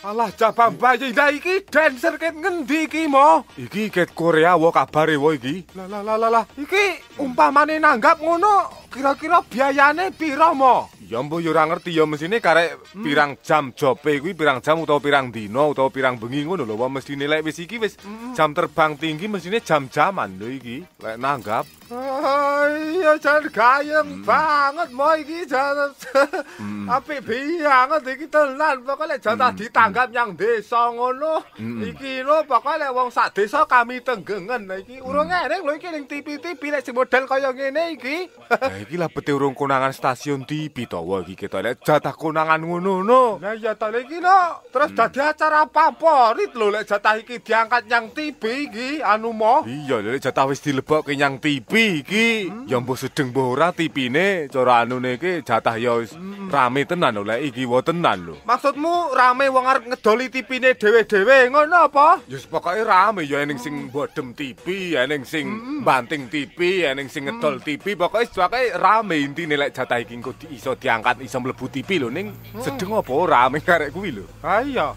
Alah jabang bayi lah iki dancer ket ngendi iki mo? Iki ket Korea wo kabare wo iki. Lah lah lah lah iki umpamane nanggap ngono kira-kira biayane piro mo? Ya mbuh ya ora ngerti ya mesine karek pirang jam jobe kuwi pirang jam utawa pirang dina utawa pirang bengi ngono lho. Wah mesine lek wis iki wis jam terbang tinggi mesine jam-jaman lho iki lek nanggap. Oh, iya jan gayeng banget mo iki jan. Apik banget iki tenan pokoke lek jatah ditanggap nyang desa ngono. Iki lho pokoke lek wong sak desa kami tenggengen iki urung eneng lho iki ning TV-TV lek sing model kaya ngene iki. Lah iki lah bete urung konangan stasiun TV to wae iki ketok lek jatah konangan ngono no. Lah iya to iki lho terus dadi acara favorit lho lek jatah iki diangkat nyang TV iki anu mo. Iya lek jatah wis dilebokke nyang TV iki ya mbuh sedeng mbuh ora TV-ne cara anune iki jatah ya wis rame tenan lho lek iki wae tenan lho. Maksudmu rame wong arep ngedoli TV-ne dhewe-dhewe ngono apa? Ya pokoke rame ya eneng sing bodem TV, eneng sing banting TV, eneng sing ngedol TV, pokoke rame intine lek jatah iki engko iso diangkat iso mlebu TV lho ning sedeng apa ora rame karek kuwi lho. Ha iya.